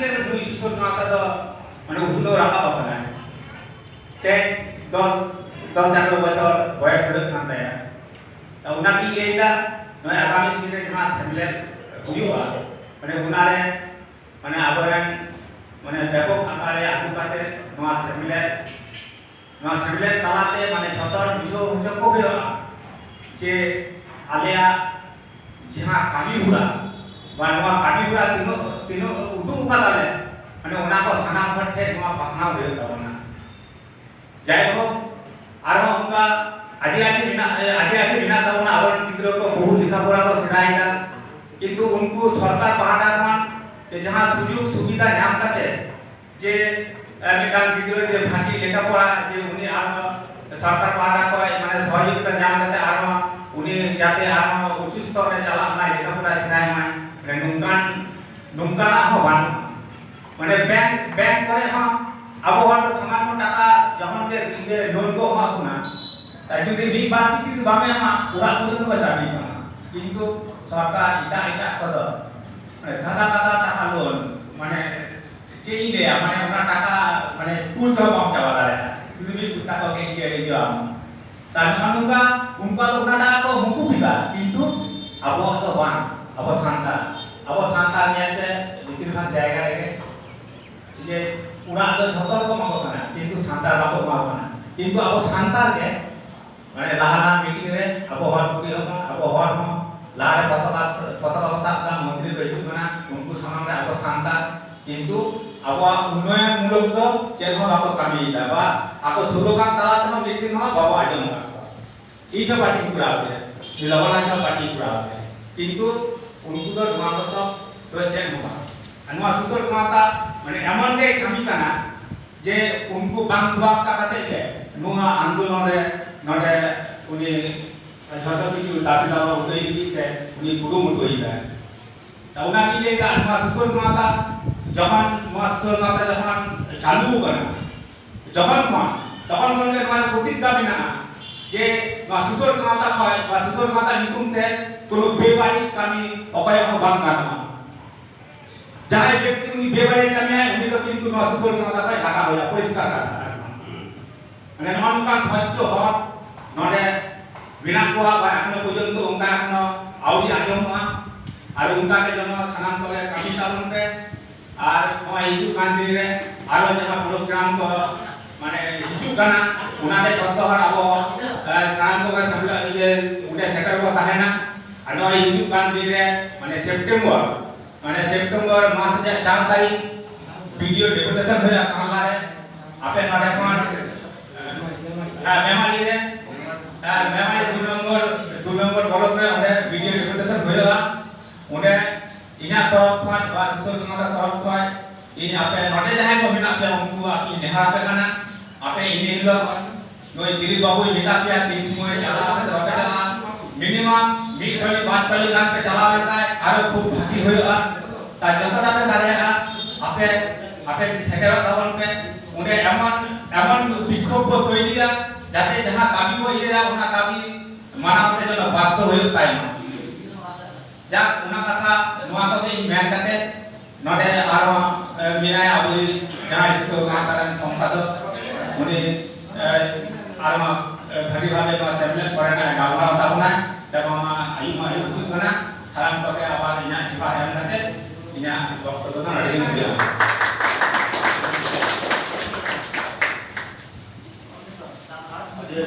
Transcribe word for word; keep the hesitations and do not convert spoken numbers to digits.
ᱱᱩᱭ ᱥᱩᱥᱟᱹᱨ ᱜᱟᱶᱛᱟ ᱫᱚ ᱢᱟᱱᱮ ᱩᱛᱱᱟᱹᱣ ᱨᱟᱠᱟᱵ ᱟᱠᱟᱱᱟᱭ᱾ ᱛᱮᱦᱮᱧ ᱫᱚᱥ, ᱫᱚᱥ ᱮᱜᱟᱨᱚ ᱵᱚᱪᱷᱚᱨ ᱵᱚᱭᱮᱥ ᱦᱩᱭᱩᱜ ᱠᱟᱱ ᱛᱟᱭᱟ᱾ ᱛᱚ ᱚᱱᱟᱜᱤᱧ ᱞᱟᱹᱭᱫᱟ, ᱱᱚᱜᱼᱚᱭ ᱟᱜᱟᱢᱤ ᱫᱤᱱ ᱨᱮ ᱡᱟᱦᱟᱸ ᱥᱮᱢᱞᱮᱫ ᱦᱩᱭᱩᱜᱼᱟ, ᱢᱟᱱᱮ ᱚᱱᱟᱨᱮ ᱢᱟᱱᱮ ᱟᱵᱚᱨᱮᱱ ᱢᱟᱱᱮ ᱵᱮᱯᱚᱠ ᱟᱠᱟᱨ ᱨᱮ ᱟᱹᱜᱩ ᱠᱟᱛᱮ ᱱᱚᱣᱟ ᱥᱮᱢᱞᱮᱫ, ᱱᱚᱣᱟ ᱥᱮᱢᱞᱮᱫ ᱛᱟᱞᱟᱛᱮ ᱢᱟᱱᱮ ᱡᱷᱚᱛᱚ ᱦᱚᱲ ᱵᱩᱡᱷᱟᱹᱣ ᱦᱚᱪᱚ ᱠᱚ ᱦᱩᱭᱩᱜᱼᱟ ᱡᱮ ᱟᱞᱮᱭᱟᱜ ᱡᱟᱦᱟᱸ ᱠᱟᱹᱢᱤ ᱦᱚᱨᱟ ᱵᱟ ᱱᱚᱣᱟ ᱠᱟᱹᱢᱤ ᱦᱚᱨᱟ ᱛᱤᱱᱟᱹᱜ, ᱛᱤᱱᱟᱹᱜ ᱩᱫᱩᱜ ᱠᱟᱫᱟᱞᱮ, ᱢᱟᱱᱮ ᱚᱱᱟ ᱠᱚ ᱥᱟᱱᱟᱢ ᱦᱚᱲ ᱴᱷᱮᱱ ᱱᱚᱣᱟ ᱯᱟᱥᱱᱟᱣ ᱦᱩᱭᱩᱜ ᱛᱟᱵᱚᱱᱟ᱾ ᱡᱟᱭᱦᱳᱠ, ᱟᱨᱦᱚᱸ ᱚᱱᱠᱟ ᱟᱹᱰᱤ ᱟᱹᱰᱤ ᱢᱮᱱᱟᱜ, ᱟᱹᱰᱤ ᱟᱹᱰᱤ ᱢᱮᱱᱟᱜ ᱛᱟᱵᱚᱱᱟ᱾ ᱟᱵᱚᱨᱮᱱ ᱜᱤᱫᱽᱨᱟᱹ ᱠᱚ ᱵᱚᱦᱩ ᱞᱮᱠᱷᱟ ᱯᱚᱲᱟ ᱠᱚ ᱥᱮᱬᱟᱭᱮᱫᱟ, ᱠᱤᱱᱛᱩ ᱩᱱᱠᱩ ᱥᱚᱨᱠᱟᱨ ᱯᱟᱦᱴᱟ ᱠᱷᱚᱱ ᱡᱟᱦᱟᱸ ᱥᱩᱡᱳᱜᱽ ᱥᱩᱵᱤᱫᱷᱟ ᱧᱟᱢ ᱠᱟᱛᱮ ᱡᱮ, ᱮ, ᱢᱤᱫᱴᱟᱝ ᱜᱤᱫᱽᱨᱟᱹ ᱡᱮ ᱵᱷᱟᱹᱜᱤ ᱞᱮᱠᱟ ᱯᱚᱲᱟ, ᱡᱮ ᱩᱱᱤ ᱟᱨᱦᱚᱸ ᱥᱚᱨᱠᱟᱨ ᱯᱟᱦᱴᱟ ᱠᱷᱚᱱ ᱢᱟᱱᱮ ᱥᱚᱦᱚᱡᱳᱜᱤᱛᱟ ᱧᱟᱢ ᱠᱟᱛᱮ ᱟᱨᱦᱚᱸ ᱩᱱᱤ ᱡᱟᱛᱮ ᱟᱨᱦᱚᱸ ᱩᱪᱩ ᱥᱛᱚᱨ ᱨᱮ ᱪᱟᱞᱟᱜ ᱢᱟᱭ, ᱞᱮᱠᱟ ᱯᱚᱲᱟ ᱥᱮᱬᱟᱭ ᱢᱟᱭ, ᱢᱟᱱᱮ ᱱᱚᱝᱠᱟᱱ, ᱱᱚᱝᱠᱟᱱᱟᱜ ᱦᱚᱸ ᱵᱟᱹᱱᱩᱜᱼᱟ᱾ ᱢᱟᱱᱮ ᱵᱮᱝᱠ, ᱵᱮᱝᱠ ᱠᱚᱨᱮ ᱦᱚᱸ ᱟᱵᱚ ᱦᱚᱲ ᱫᱚ ᱥᱟᱢᱟᱱᱱᱚ ᱴᱟᱠᱟ ᱡᱚᱠᱷᱚᱱ ᱜᱮ ᱤᱭᱟᱹ ᱞᱳᱱ ᱠᱚ ᱮᱢᱟ ᱵᱚᱱᱟ, ᱛᱟᱭ ᱡᱩᱫᱤ ᱢᱤᱫ ᱵᱟᱨ ᱠᱤᱥᱛᱤ ᱡᱩᱫᱤ ᱵᱟᱢ ᱮᱢᱟ, ᱚᱲᱟᱜ ᱯᱚᱨᱡᱚᱱᱛᱚ ᱠᱚ ᱪᱟᱵᱤ ᱛᱟᱢᱟ᱾ ᱠᱤᱱᱛᱩ ᱥᱚᱨᱠᱟᱨ ᱮᱴᱟᱜ ᱮᱴᱟᱜ ᱠᱚᱫᱚ ᱢᱟᱱᱮ ᱜᱟᱫᱟ ᱜᱟᱫᱟ ᱴᱟᱠᱟ ᱞᱳᱱ, ᱢᱟᱱᱮ ᱪᱮᱫ ᱤᱧ ᱞᱟᱹᱭᱟ, ᱢᱟᱱᱮ ᱚᱱᱟ ᱴᱟᱠᱟ ᱢᱟᱱᱮ ᱠᱩᱞ ᱛᱮᱦᱚᱸ ᱵᱟᱢ ᱪᱟᱵᱟ ᱫᱟᱲᱮᱭᱟᱜᱼᱟ᱾ ᱡᱩᱫᱤ ᱢᱤᱫ ᱯᱚᱭᱥᱟ ᱠᱚ ᱜᱮ ᱤᱭᱟᱹ ᱤᱭᱟᱹ ᱟᱢ᱾ ᱛᱟᱨ ᱢᱟᱱᱮ ᱱᱚᱝᱠᱟ ᱩᱱᱠᱩᱣᱟᱜ ᱫᱚ ᱚᱱᱟ ᱴᱟᱠᱟ ᱠᱚ ᱢᱩᱠᱩᱵ ᱮᱫᱟ, ᱠᱤᱱᱛᱩ ᱟᱵᱚᱣᱟᱜ ᱫᱚ ᱵᱟᱝ᱾ ᱟᱵᱚ ᱥᱟᱱᱛᱟᱲ, ᱟᱵᱚ ᱥᱟᱱᱛᱟᱲ ᱧᱮᱞᱛᱮ ᱵᱮᱥᱤᱨ ᱵᱷᱟᱜᱽ ᱡᱟᱭᱜᱟ ᱨᱮᱜᱮ ᱡᱮ ᱚᱲᱟᱜ ᱫᱚ ᱡᱷᱚᱛᱚ ᱨᱚᱠᱚᱢ ᱮᱢᱟ ᱠᱚ ᱠᱟᱱᱟ, ᱠᱤᱱᱛᱩ ᱥᱟᱱᱛᱟᱲ ᱵᱟᱠᱚ ᱮᱢᱟ ᱠᱚ ᱠᱟᱱᱟ᱾ ᱠᱤᱱᱛᱩ ᱟᱵᱚ ᱥᱟᱱᱛᱟᱲ ᱜᱮ ᱢᱟᱱᱮ ᱞᱟᱦᱟ ᱞᱟᱦᱟ ᱢᱤᱴᱤᱝ ᱨᱮ ᱟᱵᱚ ᱦᱚᱲ ᱠᱚ ᱮᱦᱚᱵᱟ, ᱟᱵᱚ ᱦᱚᱲ ᱦᱚᱸ ᱞᱟᱦᱟ ᱨᱮ ᱯᱚᱛᱟᱠᱟ, ᱯᱚᱛᱟᱠᱟ ᱠᱚ ᱥᱟᱵ ᱮᱫᱟ, ᱢᱚᱱᱛᱨᱤ ᱠᱚ ᱦᱤᱡᱩᱜ ᱠᱟᱱᱟ, ᱩᱱᱠᱩ ᱥᱟᱢᱟᱝ ᱨᱮ ᱟᱵᱚ ᱥᱟᱱᱛᱟᱲ ᱠᱤᱱᱛᱩ ᱟᱵᱚᱣᱟᱜ ᱩᱱᱱᱚᱭᱚᱱ ᱢᱩᱞᱚᱠ ᱫᱚ ᱪᱮᱫ ᱦᱚᱸ ᱵᱟᱠᱚ ᱠᱟᱹᱢᱤᱭᱮᱫᱟ, ᱵᱟ ᱟᱠᱚ ᱥᱞᱳᱜᱟᱱ ᱛᱟᱞᱟ ᱛᱮᱦᱚᱸ ᱢᱤᱫ ᱫᱤᱱ ᱦᱚᱸ ᱵᱟᱵᱚ ᱟᱸᱡᱚᱢ ᱟᱠᱟᱫ ᱠᱚᱣᱟ᱾ ᱤᱧ ᱦᱚᱸ ᱯᱟᱨᱴᱤᱧ ᱠᱚᱨᱟᱣ ᱜᱮᱭᱟ, ᱞᱚᱵᱚᱱᱟ ᱦᱚᱸ ᱯᱟᱨᱴᱤᱧ ᱠᱚᱨᱟᱣ ᱜᱮᱭᱟ, ᱠᱤᱱᱛᱩ ᱩᱱᱠᱩ ᱫᱚ ᱱᱚᱣᱟ ᱠᱚ ᱥᱚᱵ ᱫᱚ ᱪᱮᱫ ᱦᱚᱸ ᱵᱟᱝ᱾ ᱟᱨ ᱱᱚᱣᱟ ᱥᱩᱥᱟᱹᱨ ᱜᱟᱶᱛᱟ ᱢᱟᱱᱮ ᱮᱢᱚᱱ ᱜᱮ ᱠᱟᱹᱢᱤ ᱠᱟᱱᱟ ᱡᱮ ᱩᱱᱠᱩ ᱵᱟᱝ ᱛᱚᱣᱟᱠᱟ ᱠᱟᱛᱮ ᱜᱮ ᱱᱚᱣᱟ ᱟᱱᱫᱳᱞᱚᱱ ᱨᱮ ᱱᱚᱰᱮ ᱩᱱᱤ ᱡᱷᱚᱛᱚ ᱠᱤᱪᱷᱩ ᱫᱟᱹᱵᱤ ᱫᱟᱵᱟ ᱩᱫᱟᱹᱭ ᱞᱟᱹᱜᱤᱫ ᱛᱮ ᱩᱱᱤ ᱠᱩᱨᱩᱢᱩᱴᱩᱭᱮᱫᱟᱭ᱾ ᱛᱚ ᱚᱱᱟ ᱜᱮᱧ ᱞᱟᱹᱭ ᱮᱫᱟ, ᱱᱚᱣᱟ ᱥᱩᱥᱟᱹᱨ ᱜᱟᱶᱛᱟ ᱡᱚᱠᱷᱚᱱ, ᱱᱚᱣᱟ ᱥᱩᱥᱟᱹᱨ ᱜᱟᱶᱛᱟ ᱡᱚᱠᱷᱚᱱ ᱪᱟᱹᱞᱩ ᱟᱠᱟᱱᱟ, ᱡᱚᱠᱷᱚᱱ ᱠᱷᱚᱱ, ᱛᱚᱠᱷᱚᱱ ᱠᱷᱚᱱ ᱜᱮ ᱱᱚᱣᱟ ᱨᱮ ᱯᱨᱚᱛᱤᱡᱽᱧᱟ ᱢᱮᱱᱟᱜᱼᱟ ᱡᱮ ᱱᱚᱣᱟ ᱥᱩᱥᱟᱹᱨ ᱜᱟᱶᱛᱟ ᱠᱷᱚᱱ, ᱱᱚᱣᱟ ᱥᱩᱥᱟᱹᱨ ᱜᱟᱶᱛᱟ ᱧᱩᱛᱩᱢ ᱛᱮ ᱠᱳᱱᱳ ᱵᱮᱵᱟᱹᱲᱤᱡ ᱠᱟᱹᱢᱤ ᱚᱠᱚᱭᱟᱜ ᱦᱚᱸ ᱵᱟᱝ ᱜᱟᱱᱚᱜᱼᱟ᱾ ᱡᱟᱦᱟᱸᱭ ᱵᱮᱠᱛᱤ ᱵᱮᱵᱟᱹᱲᱤᱡ ᱠᱟᱹᱢᱤᱭᱟᱭ, ᱩᱱᱤ ᱫᱚ ᱠᱤᱱᱛᱩ ᱱᱚᱣᱟ ᱥᱩᱥᱟᱹᱨ ᱢᱟᱦᱟᱞᱟ ᱠᱷᱚᱱ ᱞᱟᱜᱟ ᱦᱩᱭᱩᱜᱼᱟ, ᱯᱚᱨᱤᱥᱠᱟᱨ ᱠᱟᱛᱷᱟ᱾ ᱢᱟᱱᱮ ᱱᱚᱜᱼᱚ ᱱᱚᱝᱠᱟᱱ ᱥᱚᱪᱪᱷᱚ ᱦᱚᱲ ᱱᱚᱰᱮ ᱢᱮᱱᱟᱜ ᱠᱚᱣᱟ, ᱵᱟ ᱮᱠᱷᱚᱱᱳ ᱯᱚᱨᱡᱚᱱᱛᱚ ᱚᱱᱠᱟ ᱮᱠᱷᱚᱱᱳ ᱟᱹᱣᱨᱤ ᱟᱸᱡᱚᱢᱚᱜᱼᱟ᱾ ᱟᱨ ᱚᱱᱠᱟ ᱜᱮ ᱡᱮᱱᱚ ᱥᱟᱱᱟᱢ ᱠᱚᱜᱮ ᱠᱟᱹᱢᱤ ᱛᱟᱵᱚᱱ ᱯᱮ᱾ ᱟᱨ ᱱᱚᱣᱟ ᱦᱤᱡᱩᱜ ᱠᱟᱱ ᱫᱤᱱ ᱨᱮ ᱟᱨᱚ ᱡᱟᱦᱟᱸ ᱯᱨᱳᱜᱨᱟᱢ ᱠᱚ ᱢᱟᱱᱮ ᱦᱤᱡᱩᱜ ᱠᱟᱱᱟ, ᱚᱱᱟ ᱨᱮ ᱡᱚᱛᱚ ᱦᱚᱲ ᱟᱵᱚ, ᱮ, ᱥᱟᱱᱟᱢ ᱠᱚᱜᱮ ᱥᱮᱢᱞᱮᱫ, ᱤᱭᱟᱹ, ᱚᱸᱰᱮ ᱥᱮᱴᱮᱨ ᱵᱚ ᱛᱟᱦᱮᱱᱟ᱾ ᱟᱨ ᱱᱚᱣᱟ ᱦᱤᱡᱩᱜ ᱠᱟᱱ ᱫᱤᱱ ᱨᱮ ᱢᱟᱱᱮ ᱥᱮᱯᱴᱮᱢᱵᱚᱨ, ᱢᱟᱱᱮ ᱥᱮᱯᱴᱮᱢᱵᱚᱨ ᱢᱟᱥ ᱨᱮᱭᱟᱜ ᱪᱟᱨ ᱛᱟᱹᱨᱤᱠᱷ ᱵᱤᱰᱤᱳ ᱰᱮᱯᱩᱴᱮᱥᱚᱱ ᱦᱩᱭᱩᱜᱼᱟ ᱠᱟᱞᱞᱟ ᱨᱮ᱾ ᱟᱯᱮ ᱱᱚᱰᱮ ᱠᱷᱚᱱ, ᱦᱮᱸ, ᱢᱮᱢᱟᱞᱤ ᱨᱮ, ᱦᱮᱸ, ᱢᱮᱢᱟᱞᱤ ᱫᱩ ᱱᱚᱢᱵᱚᱨ, ᱫᱩ ᱱᱚᱢᱵᱚᱨ ᱵᱞᱚᱠ ᱨᱮ ᱚᱸᱰᱮ ᱵᱤᱰᱤᱳ ᱰᱮᱯᱩᱴᱮᱥᱚᱱ ᱦᱩᱭᱩᱜᱼᱟ᱾ ᱚᱸᱰᱮ ᱤᱧᱟᱹᱜ ᱛᱚᱨᱚᱯ ᱠᱷᱚᱱ ᱵᱟ ᱥᱩᱥᱟᱹᱨ ᱜᱟᱶᱛᱟ ᱛᱚᱨᱚᱯ ᱠᱷᱚᱱ ᱤᱧ ᱟᱯᱮ ᱱᱚᱰᱮ ᱡᱟᱦᱟᱸᱭ ᱠᱚ ᱢᱮᱱᱟᱜ ᱯᱮᱭᱟ ᱩᱱᱠᱩ ᱟᱯᱮ ᱱᱮᱦᱚᱨ ᱟᱯᱮ ᱠᱟᱱᱟ, ᱟᱯᱮ ᱤᱱᱟᱹ ᱦᱤᱞᱳᱜ ᱱᱩᱭ ᱫᱤᱞᱤᱯ ᱵᱟᱹᱵᱩᱭ ᱢᱮᱛᱟ ᱯᱮᱭᱟ ᱛᱤᱱ ᱥᱚᱢᱚᱭ ᱪᱟᱞᱟᱜ ᱟᱯᱮ ᱥᱮ ᱵᱟᱯᱮ ᱪᱟᱞᱟᱜᱼᱟ᱾ ᱢᱤᱱᱤᱢᱟᱢ ᱢᱤᱫ ᱴᱚᱞᱤ ᱵᱟᱨ ᱴᱚᱞᱤ ᱜᱟᱱ ᱯᱮ ᱪᱟᱞᱟᱣ ᱞᱮᱱᱠᱷᱟᱱ ᱟᱨᱚ ᱠᱷᱩᱵ ᱵᱷᱟᱹᱜᱤ ᱦᱩᱭᱩᱜᱼᱟ᱾ ᱛᱟ ᱡᱚᱛᱚᱴᱟ ᱯᱮ ᱫᱟᱲᱮᱭᱟᱜᱼᱟ ᱟᱯᱮ, ᱟᱯᱮ ᱥᱮᱴᱮᱨᱚᱜ ᱛᱟᱵᱚᱱ ᱯᱮ᱾ ᱚᱸᱰᱮ ᱮᱢᱚᱱ, ᱮᱢᱚᱱ ᱵᱤᱠᱠᱷᱳᱵ ᱵᱚ ᱛᱚᱭᱨᱤᱭᱟ ᱡᱟᱛᱮ ᱡᱟᱦᱟᱸ ᱫᱟᱹᱵᱤ ᱵᱚ ᱤᱭᱟᱹᱭᱟ ᱚᱱᱟ ᱫᱟᱹᱵᱤ ᱢᱟᱱᱟᱣ ᱛᱮ ᱡᱮᱱᱚ ᱵᱟᱫᱽᱫᱷᱚ ᱦᱩᱭᱩᱜ ᱛᱟᱭ ᱢᱟ᱾ ᱡᱟᱠ, ᱚᱱᱟ ᱠᱟᱛᱷᱟ ᱱᱚᱣᱟ ᱠᱚᱜᱮ ᱤᱧ ᱢᱮᱱ ᱠᱟᱛᱮ ᱱᱚᱰᱮ ᱟᱨᱦᱚᱸ, ᱮ, ᱢᱮᱱᱟᱭᱟ ᱟᱵᱚᱭᱤᱡ ᱡᱟᱦᱟᱸᱭ ᱥᱤᱥᱩ ᱜᱟᱶᱛᱟ ᱨᱮᱱ ᱥᱚᱢᱯᱟᱫᱚᱠ, ᱩᱱᱤ, ᱮ, ᱟᱨᱦᱚᱸ, ᱮ, ᱵᱷᱟᱹᱜᱤ ᱵᱷᱟᱵᱮ ᱱᱚᱣᱟ ᱥᱮᱢᱞᱮᱫ ᱠᱚᱨᱮᱱᱟᱜ ᱮ ᱜᱟᱞᱢᱟᱨᱟᱣ ᱛᱟᱵᱚᱱᱟᱭ᱾ ᱛᱮᱢᱟ ᱟᱹᱭᱩᱵ ᱢᱟ ᱟᱹᱭᱩᱵ ᱦᱤᱡᱩᱜ ᱠᱟᱱᱟ, ᱥᱟᱱᱟᱢ ᱠᱚᱜᱮ ᱟᱵᱟᱨ ᱤᱧᱟᱹᱜ ᱡᱚᱦᱟᱨ ᱮᱢ ᱠᱟᱛᱮ ᱤᱧᱟᱹᱜ ᱵᱚᱠᱛᱚᱵᱵᱚ ᱫᱚ ᱱᱚᱰᱮ ᱜᱤᱧ ᱢᱩᱪᱟᱹᱫᱟ᱾